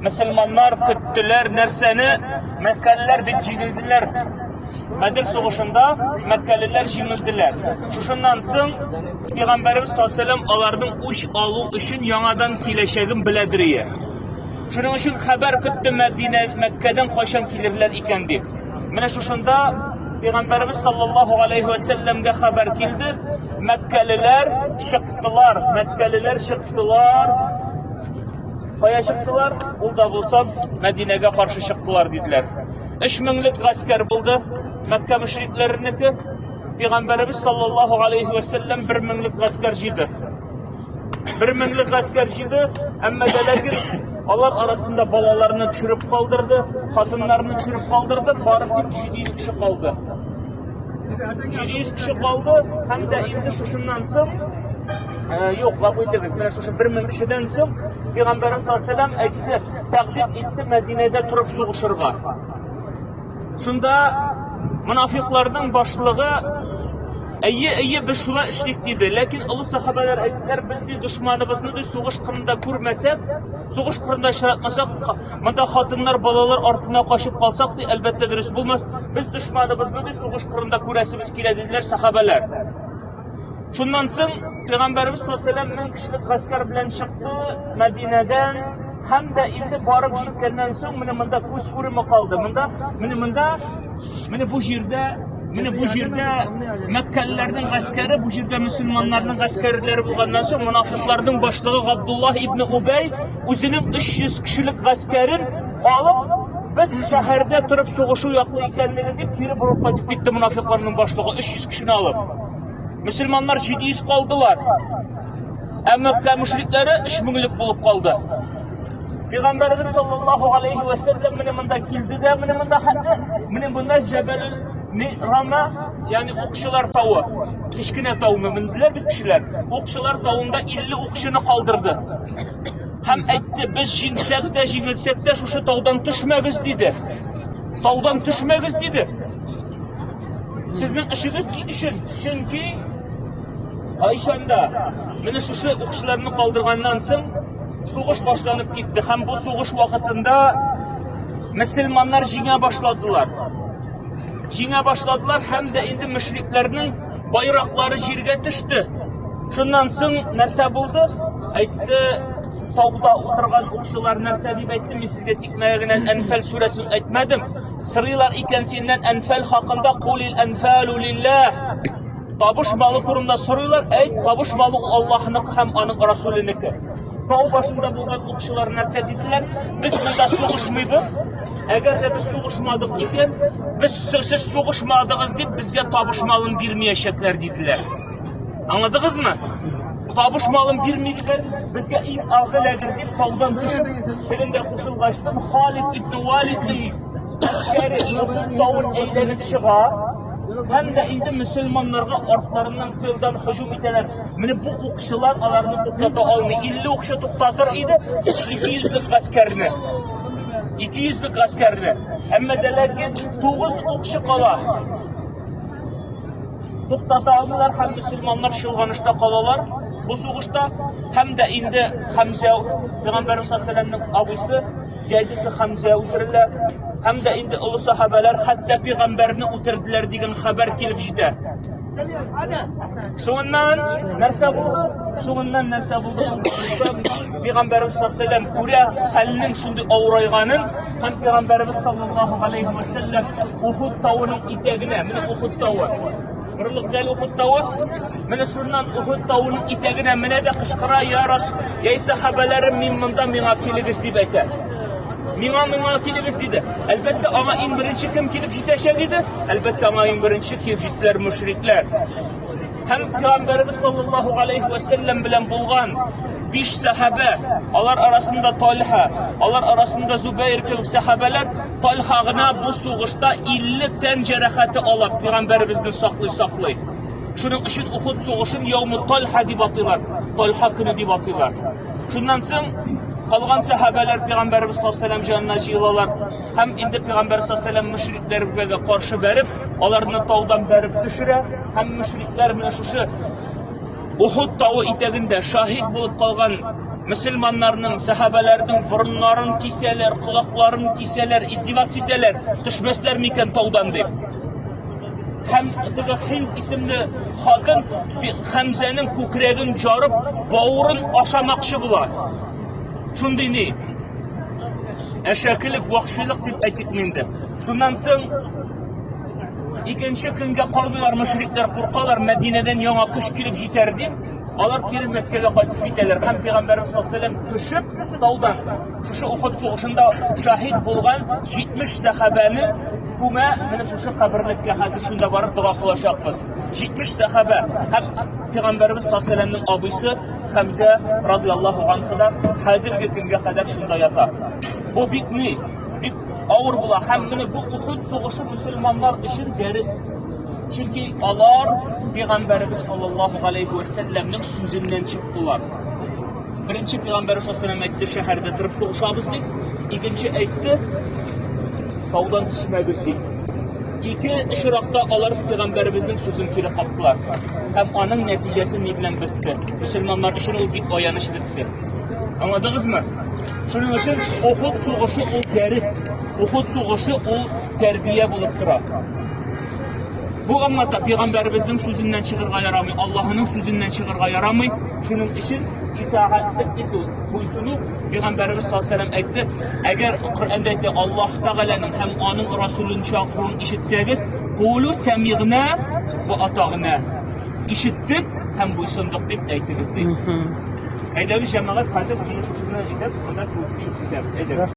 Мөселманнар көттеләр нәрсәне? Мәккәлеләр бит җиңелделәр. Бәдер сугышында мәккәлеләр җиңелделәр. Шушыннан соң Пәйгамбәребез саллаллаһу аларның үч алу өчен яңадан киләчәген беләдер ие. Шуның өчен хәбәр көтте Мәдинә, Мәккәдән кайчан килерләр икән дип. Менә шушында Пәйгамбәребез саллаллаһу алейхи ва сәлләмгә хәбәр килде. Мәккәлеләр чыктылар, мәккәлеләр чыктылар. Кая чыктылар? Ул да булса Мәдинәгә каршы чыктылар диделәр. 3 меңлек гаскәр булды Мәккә мөшрикләренеке. Пәйгамбәребез саллаллаһу алейхи ва сәлләм 1 меңлек гаскәр җыйды. 1 меңлек гаскәр җыйды, әмма дә ләкин алар арасында балаларны төшереп калдырды, хатыннарны төшереп калдырды, бары тик 700 кеше калды. 700 кеше калды һәм дә инде шушыннан соң э, юк, гафу итегез, менә шушы 1000 кешедән соң Пәйгамбәребез саллаллаһу алейһи ва әйтте, тәкъдим итте Мәдинәдә торып сугышырга. Шунда монафикларның башлыгы Әйе, әйе, без шулай эшлик диде. Ләкин олы сахабалар әйттеләр, без ди дошманыбызны ди сугыш кырында күрмәсәк, сугыш кырында очратмасак, монда хатыннар, балалар артына качып калсак ди, әлбәттә дөрес булмас. Без дошманыбызны ди сугыш кырында күрәсебез килә диделәр сахабалар. Шуннан соң Пәйгамбәребез саллаллаһу алейһи ва сәлләм кешелек гаскәр белән чыкты Мәдинәдән һәм дә инде барып җиткәннән соң менә монда күз күреме калды. Монда менә монда менә бу җирдә менә бу җирдә мәккәлеләрнең гаскәре, бу җирдә мөселманнарның гаскәрләре булганнан соң мунафикларның башлыгы Габдуллаһ ибн Убай үзенең 300 кешелек гаскәрен алып без шәһәрдә торып сугышу яклы икәнлеген дип кире борылып кайтып китте мунафикларның башлыгы 300 кешене алып. Мөселманнар 700 калдылар. Ә Мәккә мөшрикләре 3 меңлек булып калды. Пәйгамбәребез саллаллаһу алейхи ва сәлләм менә монда килде дә, менә монда хәтта менә монда Җәбәл Рама, ягъни укчылар тавы. Кечкенә тауны менделәр бит кешеләр. Укчылар тавында 50 укчыны калдырды. Һәм әйтте, без җиңсәк тә, җиңелсәк тә шушы таудан төшмәгез диде. Таудан төшмәгез диде. Сезнең эшегез ни өчен? Чөнки кайчан да менә шушы укчыларны калдырганнан соң сугыш башланып китте һәм бу сугыш вакытында мөселманнар җиңә башладылар. Җиңә башладылар һәм дә инде мөшрикләрнең байраклары җиргә төште. Шуннан соң нәрсә булды? Әйтте, тауда утырган укчылар нәрсә дип әйтте? Мин сезгә тикмәгә генә Әнфәл сүрәсен әйтмәдем. Сорыйлар икән синнән Әнфәл хакында, кулил әнфәлу лилләһ. Табыш малы турында сорыйлар, әйт, табыш малы ул Аллаһныкы һәм аның Расуленеке. Тау башында булган укчылар нәрсә диделәр? Без монда сугышмыйбыз. Әгәр дә без сугышмадык икән, без сез сугышмадыгыз дип безгә табыш малын бирмәячәкләр диделәр. Аңладыгызмы? Табыш малын бирмиләр, безгә иң азы эләгер дип таудан төшеп, тегендә кушылгачтын Халид ибн Валидның гаскәре Ухуд тавын әйләнеп чыга һәм дә инде мөселманнарга артларыннан тылдан һөҗүм итәләр. Менә бу укчылар аларны туктата алмый. 50 укчы туктатыр иде 200лек гаскәрне. 200лек гаскәрне. Әмма дә ләкин 9 укчы кала. Туктата алмыйлар һәм мөселманнар чолганышта калалар бу сугышта. Һәм дә инде Хәмзә пәйгамбәрбез саллаллаһу абыйсы, дядясы Хәмзә үтерелә. Һәм дә инде олы сахабәләр хәтта пәйгамбәрне үтерделәр дигән хәбәр килеп җитә. Шуннан нәрсә булды? Шуннан нәрсә булды? Пәйгамбәрбез саллаллаһу күрә хәлнең шундый авырайганын һәм пәйгамбәрбез саллаллаһу алейхи ва сәлләм Ухуд тавының итәгенә, менә Ухуд тавы. Берлык зәл Ухуд тавы. Менә шуннан Ухуд тавының итәгенә менә дә кычкыра, я Рас, яй сахабәләрем, мин монда, миңа килегез дип әйтә. Миңа, миңа килегез диде. Әлбәттә, аңа иң беренче кем килеп җитәчәк иде? Әлбәттә, аңа иң беренче килеп җиттеләр мөшрикләр. Һәм Пәйгамбәребез саллаллаһу алейхи ва сәлләм белән булган биш сахабә, алар арасында Тальха, алар арасында Зубәйр кебек сахабәләр, Тальха гына бу сугышта 50 тән җәрәхәте ала, Пәйгамбәребезне саклый-саклый. Шуның өчен Ухуд сугышын Яуму Тальха дип атыйлар, Тальха көне дип атыйлар. Шуннан соң калган сахабәләр Пәйгамбәребез саллаллаһу алейһи ва сәлләм янына җыелалар һәм инде Пәйгамбәр саллаллаһу алейһи ва сәлләм мөшрикләргә каршы бәреп, аларны таудан бәреп төшерә һәм мөшрикләр менә шушы Ухуд тавы итәгендә шаһит булып калган. Мөселманнарның, сәхабәләрнең борыннарын кисәләр, колакларын кисәләр, издеваться итәләр, төшмәсләр микән таудан дип. Һәм теге Хинд исемле хатын Хәмзәнең күкрәген жарып, бавырын ашамакчы була. Шундый ни? Әшәкелек, вахшилык дип әйтик инде. Шуннан соң икенче көнгә калмыйлар, мөшрикләр куркалар, Мәдинәдән яңа көч килеп җитәр дип. Алар кире Мәккәгә кайтып китәләр һәм Пәйгамбәребез саллаллаһу төшеп таудан шушы Ухуд сугышында шаһит булган 70 сәхабәне күмә менә шушы каберлеккә хәзер шунда барып дога кылачакбыз. 70 сәхабә һәм Пәйгамбәребез саллаллаһу абыйсы Хәмзә радиаллаһу анху да хәзерге көнгә кадәр шунда ята. Бу бик ни, бик авыр була һәм менә бу Ухуд сугышы мөселманнар өчен дәрес. Чөнки алар пәйгамбәребез саллаллаһу алейхи ва сәлләмнең сүзеннән чыктылар. Беренче пәйгамбәребез саллаллаһу әйтте, шәһәрдә торып сугышабыз дип. Икенче әйтте, таудан төшмәгез дип. Ике очракта алар пәйгамбәребезнең сүзен кире кактылар. Һәм аның нәтиҗәсе ни белән бетте? Мөселманнар өчен ул бик аяныч бетте. Аңладыгызмы? Шуның өчен Ухуд сугышы ул дәрес. Ухуд сугышы ул тәрбия булып тора. Бу аңлата, пәйгамбәребезнең сүзеннән чыгырга ярамый, Аллаһының сүзеннән чыгырга ярамый. Шуның өчен итагатьлек итү, буйсыну пәйгамбәребез саллаллаһу алейһи әйтте, әгәр Коръәндә әйтә, Аллаһ Тәгаләнең һәм аның Расулын чакыруын ишетсәгез, кулу сәмигъна ва атагна. Ишеттек һәм буйсындык дип әйтегез ди. Әйдәгез, җәмәгать, хәзер менә шушыны әйтеп, монда күчеп китәбез. Әйдәгез.